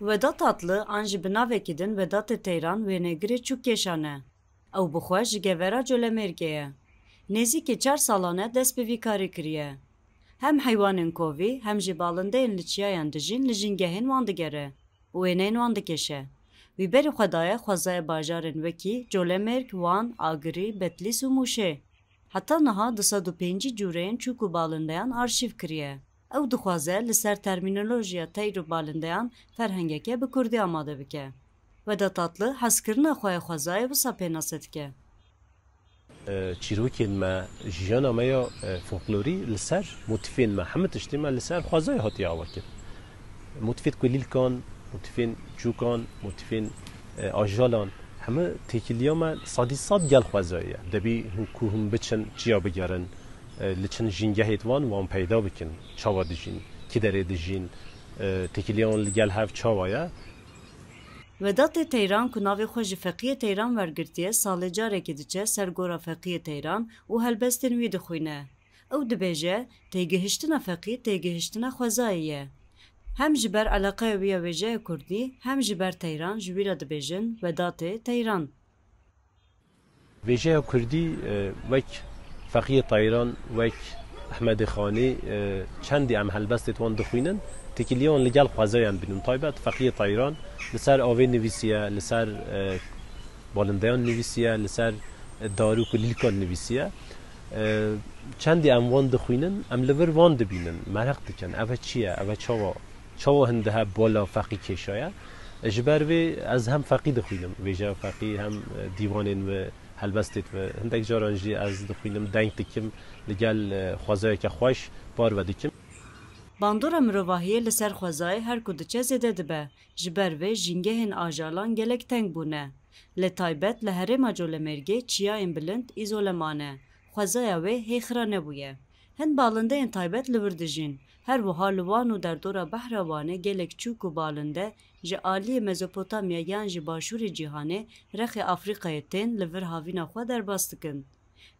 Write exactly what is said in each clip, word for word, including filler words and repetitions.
Vedat Tatlı an jî bi navekî din Vedatê Teyran wênegirê çûkkêşan e. Ew bi xwe ji gevera Colemêrgê ye. Nêzîkî çar salan e dest bi vî karî kiriye. Hem heywanên kovî hem jî balindeyên li çiyayan dijîn li jîngehên wan digere û wêneyên wan dikêşe. Wî berî xwe daye xwezaya bajarên wekî Colemêrg, Wan, Agirî, Betlîs û Mûşê. Heta niha du sed û pêncî cûreyên çûk û balindeyan arşîv kiriye. Ew dixwaze li ser termînolojiya teyr û balindeyan ferhengeke bi kurdî amade bike. Vedat Tatlı hezkirina xwe ya xwezayê wisa pênase dike. E, çîrokên me, jiyana me ya, e, folklorî li ser motîfên me, hemû tiştê me li ser xwezayê hatiye avakirin. Motîfê kulîlkan, motîfên çûkan, motîfên, e, ajalan, hemû têkiliya me sedî sed gel xwezayê ye. Debî hûn ku hûn biçin çiya bigerin, e, li çin jîngehê wan wan peyda bikin, çawa dijîn, kî derê dijîn, e, têkiliya wan li gel hev çawa ye. Vedatê Teyran ku navê xwe ji Feqiyê Teyran wergirtiye, salê carekê diçe ser gora Feqiyê Teyran û helbestên wî dixwîne. Ew dibêje, têgihiştina Feqî têgihiştina xwezayê ye. Hem ji ber eleqeya wî ya wêjeya kurdî, hem ji ber Teyran ji wî re dibêjin Vedatê Teyran. Vêjeya kurdî, e, wek Feqiyê Teyran, wek Ehmedê Xanî, e, çendî em helbestê wan dixwînin, têkiliya wan li gel xwezayan bînin. Taybet Feqiyê Teyran li ser avê nivîsiye, li ser, e, balindeyan nivîsiye, li ser, e, dar û kulîlkan nivîsiye. E, çendî em wan dixwînin, em li vir wan dibînin, mereq dikin, ev çi ye, ev çawa, çawa hin dihe bala Feqî kêşaye. E, ji ber vê ez hem Feqî dixwînim, vêjeya Feqî hem, e, dîwanên wî, helbestêt wî. Hindek caran jî ez dixwînim, deng dikim, li gel, e, xwezayeke xweş parve dikim. Bandora mirovahiyê li ser xwezayê her ku diçe zêde dibe. Ji ber vê jîngehên ajalan gelek teng bûne. Li taybet li herêma Colemêrgê çiyayên bilind îzole mane. Xwezaya wê hê xira nebûye. Hin balindeyên taybet li vir dijîn. Her wiha li Wan û derdora behra Wanê gelek çûk û balinde ji aliyê Mezopotamya yan jî başûrê cîhanê, rexê Afrîkayê tên li vir havîna xwe derbas dikin.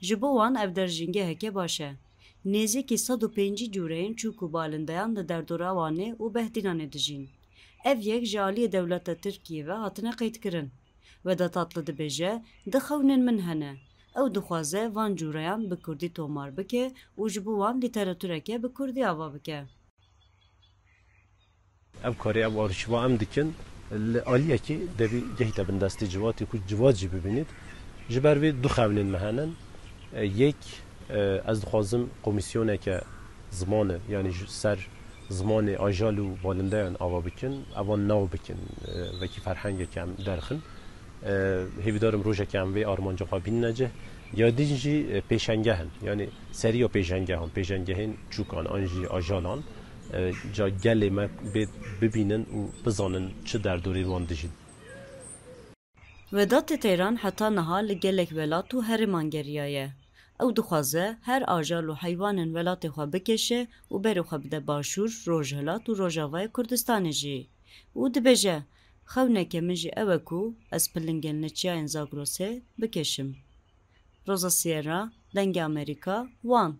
Ji bo wan ev der jîngeheke baş e. Nêzîkî sed û pêncî cûreyên çûk û balindeyan li derdora Wanê û Behdînanê dijîn. Ev yek ji aliyê dewleta Tirkiyê ve hatine qeydkirin. Vedat Tatlı dibêje, du xewnên min hene. Ew dixwaze van cûreyan bi kurdî tomar bike û ji bo wan lîteratureke bi kurdî ava bike. Ev karê, ev arşîva em dikin, li aliyekê debî gehîte bin destê civatê ku civat jî bibînît. Ji ber vê du xewnên me hene. E, yek, e, ez dixwazim komîsyoneke zimanê, yanî ji ser zimanê ajal û balindeyan ava bikin, evan nav bikin, e, wekî ferhengeke em derxin. E, hêvîdarim rojeke em vê armanca xwe bînine cih. Ya din jî, e, pêşengeh in. Yanî seriya pêşengehan, pêşengehên çûkan an jî ajalan, e, ca gelê me bê bibînin û bizanin çi derdorên wan dijîn. Vedatê Teyran heta niha li gelek welat û herêman geriyaye. Ew dixwaze her ajal û heywanên welatê xwe bikêşe û berê xwe bide Başûr, Rojhilat û Rojavayê Kurdistanê jî. Û dibêje, xewneke min jî ew e ku ez pilingên li çiyayên Zagrosê bikêşim. Roza Sierra, Dengê Amerîka, Wan.